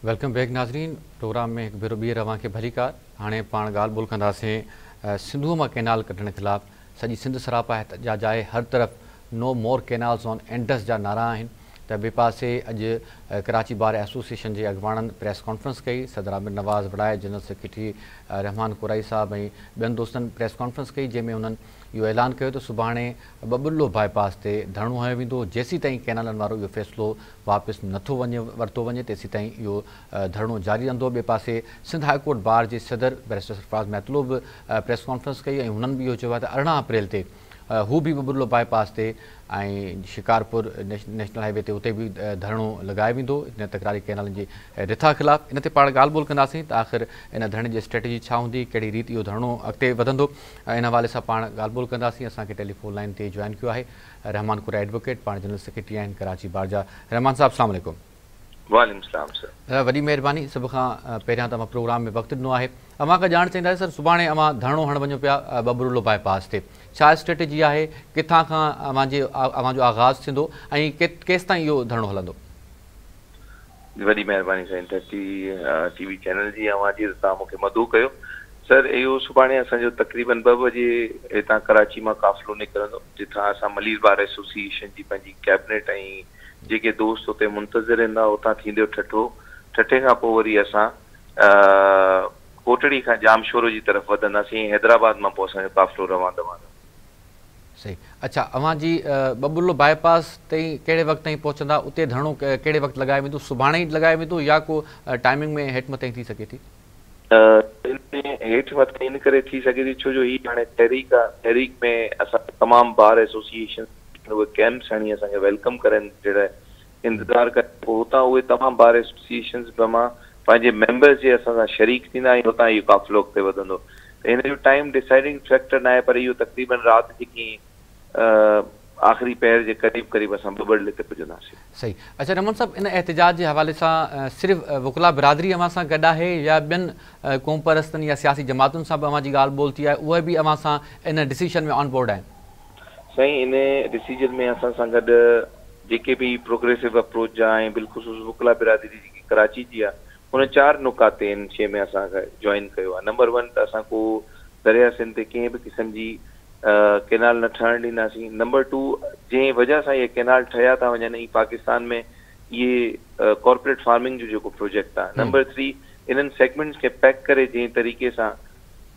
Welcome back ناظرين، programme ۾ هڪ ڀيرو ٻيهر اوهان کي ڀليڪار. هاڻي پاڻ ڳالهه ٻولهه ڪنداسين سنڌوء مان ڪئنال ڪڍڻ خلاف سڄي سنڌ سراپا احتجاج آهي، هر طرف نو مور ڪئنالز آن انڊس جا نعرا آهن ته ٻئي پاسي اڄ ڪراچي بار ايسوسيئيشن جي اڳواڻن پريس ڪانفرنس ڪئي، صدر عامر نواز وڙائي، جنرل سيڪريٽري رحمان ڪورائي صاحب ۽ ٻين دوستن پريس ڪانفرنس ڪئي جنهن ۾ انهن اهو اعلان ڪيو ته سڀاڻي ٻٻرلوء باء پاس تي ڌرڻو هنيو ويندو، جيسيتائين ڪئنالن وارو اهو فيصلو واپس نٿو وڃي ورتو وڃي تيسيتائين اهو ڌرڻو جاري رهندو. ٻئي پاسي سنڌ هاء ڪورٽ بار جي صدر بئريسٽر سرفراز مهتلو به پريس ڪانفرنس ڪئي ۽ هنن به اهو چيو آهي ته 18 اپريل تي هو به ٻٻرلوء باء پاس تي ۽ شڪارپور نيشنل هاء وي تي اتي به ڌرڻو لڳايو ويندو ان تڪراري ڪئنالن جي رٿا خلاف. ان تي پاڻ ڳالهه ٻولهه ڪنداسين ته آخر ان ڌرڻي جي اسٽريٽجي ڇا هوندي، ڪهڙي ريت اهو ڌرڻو اڳتي وڌندو، ان حوالي سان پاڻ ڳالهه ٻولهه ڪنداسين. اسان کي ٽيليفون لائين تي جوائن ڪيو آهي رحمان ڪوريا ايڊووڪيٽ، پاڻ جنرل سيڪريٽري آهن ڪراچي بار جا. رحمان صاحب السلام عليڪم. وعليڪم السلام سر. وڏي مهرباني، سڀ کان پهريان ته اوهان پروگرام ۾ وقت ڏنو آهي. اوهان کان ڄاڻ چاهينداسين سر، سڀاڻي اوهان ڌرڻو هڻڻ وڃو پيا ٻٻرلوء باء پاس تي، ڇا اسٽريٽجي آهي، ڪٿان کان اوهان جي اوهان جو آغاز ٿيندو ۽ ڪيستائين اهو ڌرڻو هلندو؟ وڏي مهرباني سائين ڌرتي ٽي وي چينل جي اوهان جي ته توهان مون کي مدعو ڪيو. سر اهو سڀاڻي اسان جو تقريبن 2 بجي هتان ڪراچي مان قافلو نڪرندو جتان اسان ملير بار ايسوسيئيشن جي پنهنجي ڪيبنيٽ ۽ جيڪي دوست اتي منتظر هوندا اتان ٿيندي ٺٽو، ٺٽي کان پوء وري اسان ڪوٽڙي کان ڄامشورو جي طرف وڌنداسين ۽ حيدرآباد مان پوء اسان جو قافلو روان دوان رهندو. صحيح اڇا اوهان جي ٻٻرلوء باء پاس تائين ڪهڙي وقت تائين پهچندا اتي ڌرڻو ڪهڙي وقت لڳايو ويندو سڀاڻي ئي لڳايو ويندو يا ڪو ٽائمنگ ۾ هيٺ مٿي ٿي سگهي ٿي؟ ان ۾ هيٺ مٿي ان ڪري ٿي سگهي ٿي ڇو جو هي هاڻي تحريڪ آ تحريڪ ۾ اسان تمام بار ايسوسيئيشن اهي ڪيمپس هڻي اسان کي welcome ڪرڻ جي لاء انتظار ڪري پوء هتان اهي تمام بار ايسوسيئيشنز به مان پنهنجي ميمبرز جي اسان سان شريڪ ٿيندا ۽ هتان اهو قافلو اڳتي وڌندو ته هن جو ٽائيم ڊسائيڊنگ فيڪٽر ناهي پر اهو تقريبن رات جي ڪنهن آخري پهر جي قريب قريب اسان ٻٻرلي تي پڄنداسين. صحيح. اڇا رحمان صاحب ان احتجاج جي حوالي سان صرف وڪلا برادري اوهان سان گڏ آهي يا ٻين قومپرستن يا سياسي جماعتن سان به اوهان جي ڳالهه ٻولهه ٿي آهي اهي به اوهان سان ان ڊسيشن ۾ آن بورڊ آهن؟ سائين ان ڊسيزن ۾ اسان سان گڏ جيڪي به پروگريسو اپروچ جا ۽ بالخصوص وڪلا برادري جيڪي ڪراچي جي آ ان چار نقاط تي ان شيء ۾ اسان کي جوائن ڪيو آ نمبر ون ته اسان ڪو درياء سنڌ تي ڪنهن به قسم جي ڪينال نه ٺهڻ ڏينداسين نمبر ٽو جنهن وجه سان اهي ڪينال ٺهيا ٿا وڃن ۽ پاڪستان ۾ اهي ڪارپوريٽ فارمنگ جو جيڪو پروجيڪٽ آ نمبر ٿري انهن سيگمينٽس کي پيڪ ڪري جنهن طريقي سان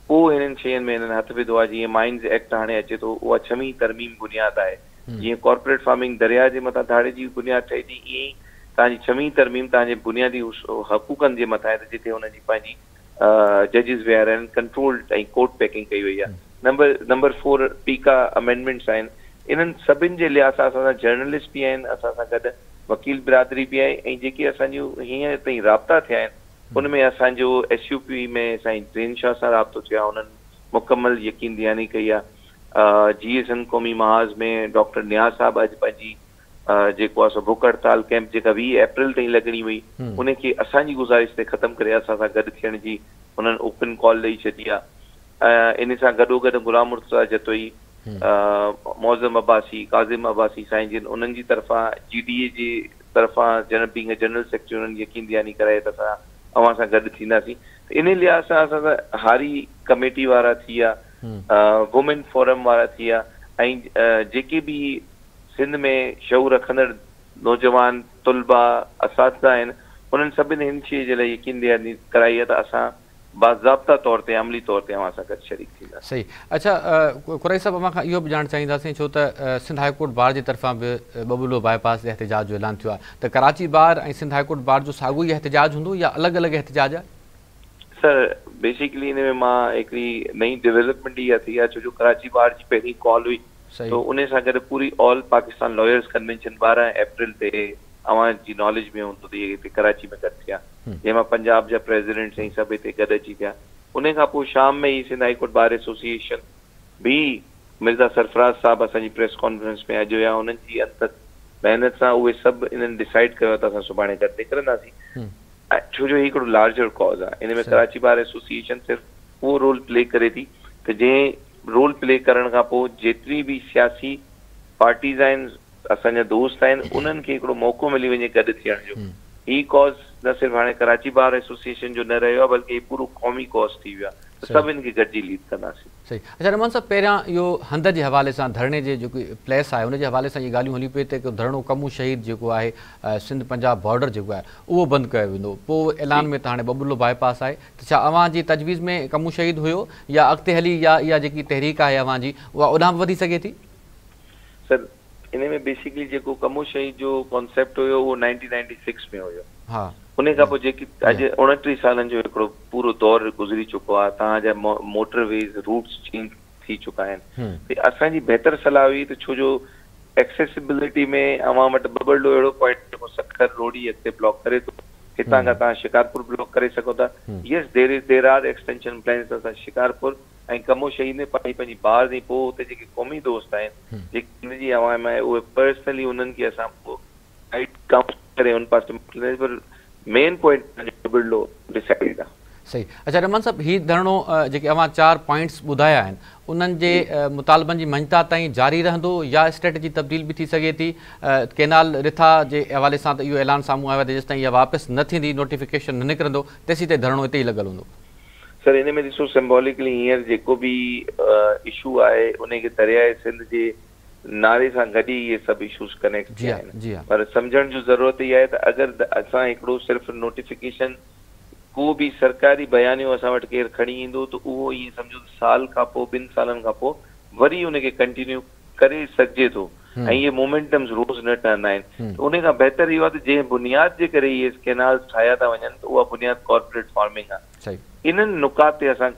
پوء هنن شين ۾ هنن هٿ وڌو آهي، جيئن مائنز ايڪٽ هاڻي اچي ٿو، اها ڇويهين ترميم بنياد آهي. جيئن ڪارپوريٽ فارمنگ درياهه جي مٿان ڌاڙي جي بنياد ٺهي ٿي، ائين ئي توهان جي ڇويهين ترميم توهان جي بنيادي حقوقن جي مٿان آهي ته جتي هنن جي پنهنجي ججز ويهاريا آهن، ڪنٽرول ۽ ڪورٽ پيڪنگ ڪئي وئي آهي. نمبر نمبر فور پيڪا امينڊمينٽس آهن. انهن سڀن جي لحاظ سان اسان سان جرنلسٽ به آهن، اسان سان گڏ وڪيل برادري به آهي ۽ جيڪي اسان جون هينئر تائين رابطا ٿيا آهن، ان ۾ اسان جو ايس يو پي ۾ سائين زين شاهه سان رابطو ٿيو آهي انهن مڪمل يقين دهاني ڪئي آهي جي S N Qaumi Mahaz ۾ doctor نياز صاحب اڄ پنهنجي جيڪو آهي سو بک هڙتال ڪئمپ جيڪا 20 اپريل تائين لڳڻي هئي ان کي اسان جي گذارش تي ختم ڪري اسان سان گڏ ٿيڻ جي انهن اوپن ڪال ڏئي ڇڏي آهي ان سان گڏو گڏ غلام مرتضيٰ جتوئي معظم عباسي ڪاظم عباسي سائين جن انهن جي طرفان جي ڊي اي جي طرفان جنرل بينگ جنرل سيڪريٽري انهن يقين دهاني ڪرائي ته اسان اوهان سان گڏ ٿينداسين ته انهي لحاظ سان اسان سان هاري ڪميٽي وارا ٿي ويا وومين فورم وارا ٿي ويا ۽ جيڪي به سنڌ ۾ شعور رکندڙ نوجوان طلبا اساتذا آهن انهن سڀني هن شيء جي لاء يقين دهاني ڪرائي آهي ته اسان باضابطه طور تي عملي طور تي اوهان سان گڏ شريڪ ٿينداسين. صحيح اڇا قريشي صاحب اوهان کان اهو به ڄاڻڻ چاهينداسين ڇو ته سنڌ هاء ڪورٽ بار جي طرفان به ٻٻرلوء باء پاس تي احتجاج جو اعلان ٿيو آهي ته ڪراچي بار ۽ سنڌ هاء ڪورٽ بار جو ساڳيو ئي احتجاج هوندو يا الڳ الڳ احتجاج آهي؟ سر بيسيڪلي ان ۾ مان هڪڙي نئين ڊولپمينٽ اها ٿي آهي ڇو جو ڪراچي بار جي پهرين ڪال هئي ته انهي سان گڏ پوري آل پاڪستان لائرز ڪنوينشن 12 اپريل تي اوهان جي ناليج ۾ هوندو ته اهي هتي ڪراچي ۾ گڏ ٿيا جنهن مان پنجاب جا پريزيڊنٽس ۽ سڀ هتي گڏ اچي ٿيا انهي کان پوء شام ۾ ئي Sindh high court bar association به مرزا سرفراز صاحب اسان جي پريس ڪانفرنس ۾ اڄ هيا انهن جي انتت محنت سان اهي سڀ انهن ڊسائيڊ ڪيو ته اسان سڀاڻي گڏ نڪرنداسين ۽ ڇو جو هي هڪڙو لارجر ڪاز آهي ان ۾ ڪراچي بار ايسوسيئيشن صرف اهو رول پلي ڪري ٿي ته جنهن رول پلي ڪرڻ کان پوء جيتري به سياسي پارٽيز آهن اسان جا دوست آهن انهن کي هڪڙو موقعو ملي وڃي گڏ ٿيڻ جو. هي ڪاز نه صرف هاڻي ڪراچي بار ايسوسيئيشن جو نه رهيو آهي بلڪه هي پورو قومي ڪاز ٿي ويو آهي ته سڀ ان کي گڏجي ليڊ ڪنداسين. صحيح اڇا رحمان صاحب پهريان اهو هنڌ جي حوالي سان ڌرڻي جي جيڪي پليس آهي ان جي حوالي سان اهي ڳالهيون هليون پئي ته ڌرڻو ڪمون شهيد جيڪو آهي سنڌ پنجاب بارڊر جيڪو آهي اهو بند ڪيو ويندو پوء اعلان ۾ ته هاڻي ٻٻرلوء باء پاس آهي ته ڇا اوهان جي تجويز ۾ ڪمون شهيد هيو يا اڳتي هلي يا اها جيڪي تحريڪ آهي اوهان جي اها اوڏانهن به وڌي سگهي ٿي؟ سر ان ۾ بيسيڪلي جيڪو ڪمون شهيد جو ڪانسيپٽ هيو اهو 1996 ۾ هيو انهي کان پوء جيڪي اڄ 29 سالن جو هڪڙو پورو دور گذري چڪو آهي توهان جا موٽر ويز روٽس چينج ٿي چڪا آهن ته اسان جي بهتر صلاح هئي ته ڇو جو ايڪسيسبلٽي ۾ اوهان وٽ ٻٻرلوء اهڙو پوائنٽ جيڪو سکر روهڙي اڳتي بلاڪ ڪري ٿو هتان کان توهان شڪارپور بلاڪ ڪري سگهو ٿا yes there is there are extension plans اسان شڪارپور ۽ ڪمون شهيد ۾ پنهنجي پنهنجي بار ۽ پوء اتي جيڪي قومي دوست آهن جيڪي سنڌ جي عوام آهي اهي پرسنلي انهن کي اسان پوء گائيڊ ڪائونسل ڪري ان پاسي موڪلينداسين پر مين پوائنٽ اسان جو ٻٻرلوء ڊسائيڊ آهي. صحيح اڇا رحمان صاحب هي ڌرڻو جيڪي اوهان چار پوائنٽس ٻڌايا آهن انهن جي مطالبن جي مڃتا تائين جاري رهندو يا اسٽريٽجي تبديل به ٿي سگهي ٿي ڪينال رٿا جي حوالي سان ته اهو اعلان سامهون آيو آهي ته جيستائين اها واپس نه ٿيندي نوٽيفڪيشن نه نڪرندو تيسين تائين ڌرڻو اتي ئي لڳل هوندو. سر ان ۾ ڏسو سمبوليڪلي هينئر جيڪو به اشو آهي انهي کي درياء سنڌ جي نعري سان گڏ ئي اهي سڀ اشوز ڪنيڪٽ ٿيا آهن پر سمجهڻ جو ضرورت اها آهي ته اگر اسان هڪڙو صرف نوٽيفڪيشن ڪو به سرڪاري بيانيو اسان وٽ ڪير کڻي ايندو ته اهو ائين سمجهو ته سال کان پوء ٻن سالن کان پوء وري ان کي ڪنٽينيو ڪري سگهجي ٿو ۽ اهي مومينٽمز روز نه ٺهندا آهن ته انهي کان بهتر اهو آهي ته جنهن بنياد جي ڪري اهي ڪينالز ٺاهيا ٿا وڃن ته اها بنياد ڪارپوريٽ فارمنگ آهي. انهن نقاط تي اسان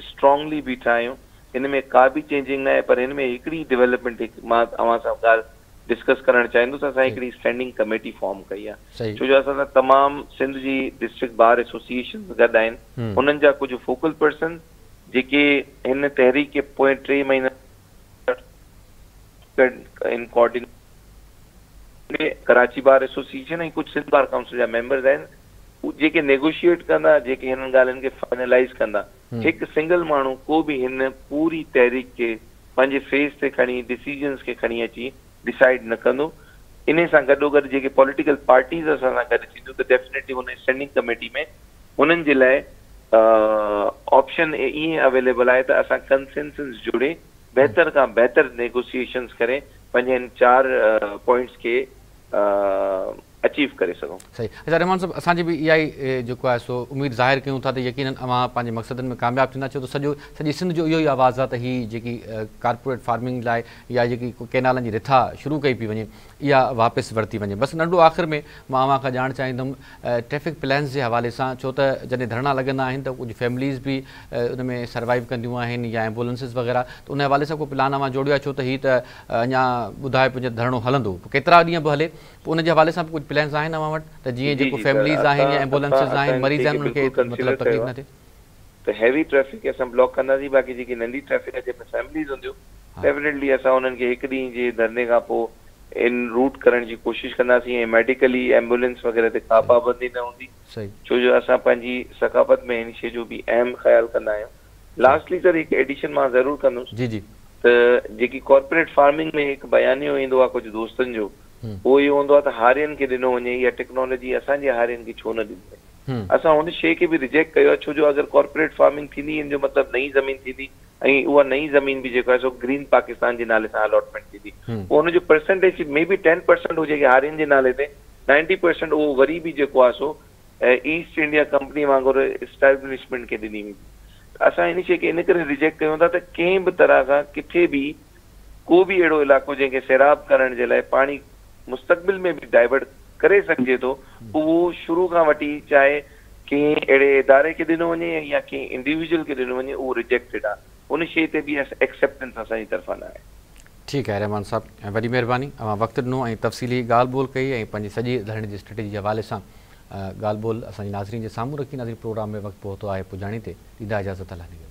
اسٽرانگلي بيٺا آهيون ان ۾ ڪا به چينجنگ ناهي پر هن ۾ هڪڙي ڊولپمينٽ هڪ مان اوهان سان ڳالهه ڊسڪس ڪرڻ چاهيندس اسان هڪڙي اسٽينڊنگ ڪميٽي فارم ڪئي آهي ڇو جو اسان سان تمام سنڌ جي ڊسٽرڪٽ بار ايسوسيئيشنز گڏ آهن انهن جا ڪجهه فوڪل پرسنز جيڪي هن تحريڪ کي پوئين 3 مهينن ان ڪوآرڊينيٽ ڪراچي بار ايسوسيئيشن ۽ ڪجهه سنڌ بار ڪائونسل جا ميمبرز آهن هو جيڪي نيگوشيئيٽ ڪندا جيڪي هنن ڳالهين کي فائنلائيز ڪندا هڪ سنگل ماڻهو ڪو به هن پوري تحريڪ کي پنهنجي فيس تي کڻي ڊسيزنز کي کڻي اچي ڊسائيڊ نه ڪندو انهي سان گڏوگڏ جيڪي پوليٽيڪل پارٽيز اسان سان گڏ ٿينديون ته ڊيفنيٽلي هن اسٽينڊنگ ڪميٽي ۾ هنن جي لاء آپشن ائين اويليبل آهي ته اسان ڪنسينسس جوڙي بهتر کان بهتر نيگوسيئيشنز ڪري پنهنجي هن چار پوائنٽس کي اچيو ڪري سگهون. صحيح اڇا رحمان صاحب اسان جي به اها ئي جيڪو آهي سو اميد ظاهر ڪيون ٿا ته يقينن اوهان پنهنجي مقصدن ۾ ڪامياب ٿيندا ڇو ته سڄو سڄي سنڌ جو اهو ئي آواز آهي ته هي جيڪي ڪارپوريٽ فارمنگ لاء يا جيڪي ڪينالن جي رٿا شروع ڪئي پئي وڃي اها واپس ورتي وڃي. بس ننڍڙو آخر ۾ مان اوهان کان ڄاڻ چاهيندم ٽريفڪ پلانز جي حوالي سان ڇو ته جڏهن ڌرڻا لڳندا آهن ته ڪجهه فيمليز به ان ۾ سروائيو ڪنديون آهن يا ايمبولنسز وغيره ته ان حوالي سان ڪو پلان اوهان جوڙيو آهي ڇو ته هي ته اڃا ٻڌايو پيو وڃي ته ڌرڻو هلندو پوء ڪيترا ڏينهن به هلي پوء ان جي حوالي سان به ڪجهه پلانز آهن اوهان وٽ ته جيئن جي جيڪو جي سر فيمليز آهن اسان يا اسان ايمبولنسز اسان آهن ان مريض شي آهن کي انهن کي بلڪل مطلب ڪنسيڊر ڪيو تڪليف آهي نه ٿئي. ته هيوي ٽريفڪ کي اسان بلاڪ ڪنداسين باقي جيڪي ننڍي ٽريفڪ آهي جنهن ۾ فيمليز هونديون ڊيفنيٽلي اسان انهن کي هڪ ڏينهن جي ڌرڻي کان پوء ان روٽ ڪرڻ جي ڪوشش ڪنداسين ۽ ميڊيڪلي ايمبولينس وغيره تي ڪا پابندي نه هوندي ڇو جو اسان پنهنجي ثقافت ۾ هن شي جو به اهم خيال ڪندا آهيون. لاسٽلي سر هڪ ايڊيشن مان ضرور ڪندس جي جي. ته جيڪي ڪارپوريٽ فارمنگ ۾ هڪ بيانيو ايندو آهي ڪجهه دوستن جو اهو اهو هوندو آهي ته هارين کي ڏنو وڃي اها ٽيڪنالاجي اسان جي هارين کي ڇو نه ڏني وڃي اسان هن شي کي به ريجيڪٽ ڪيو آهي ڇو جو اگر ڪارپوريٽ فارمنگ ٿيندي ان جو مطلب نئين زمين ٿيندي ۽ اها نئين زمين به جيڪو آهي سو گرين پاڪستان جي نالي سان الاٽمينٽ ٿيندي پوء ان جو پرسنٽيج مي بي 10% هجي هارين جي نالي تي 90% اهو وري به جيڪو آهي سو ايسٽ انڊيا ڪمپني وانگر اسٽيبلشمينٽ کي ڏني ويندي ته اسان ان شي کي ان ڪري ريجيڪٽ ڪيون ٿا ته ڪنهن به طرح سان ڪٿي به ڪو به اهڙو علائقو جنهن کي سيراب ڪرڻ جي لاء پاڻي مستقبل ۾ به ڊائيورٽ ڪري سگهجي ٿو اهو شروع کان وٺي چاهي ڪنهن اهڙي اداري کي ڏنو وڃي يا ڪنهن انڊيويجوئل کي ڏنو وڃي اهو ريجيڪٽيڊ آهي ان شيء تي به ايڪسيپٽنس اسان جي طرفان نه آهي. ٺيڪ آهي رحمان صاحب وڏي مهرباني اوهان وقت ڏنو ۽ تفصيلي ڳالهه ٻولهه ڪئي ۽ پنهنجي سڄي ڌرڻي جي اسٽريٽجي جي حوالي سان ڳالهه ٻولهه اسان جي ناظرين جي سامهون رکي. ناظرين پروگرام ۾ وقت پهتو آهي پڄاڻي تي، ڏيندا اجازت الله نگهبان.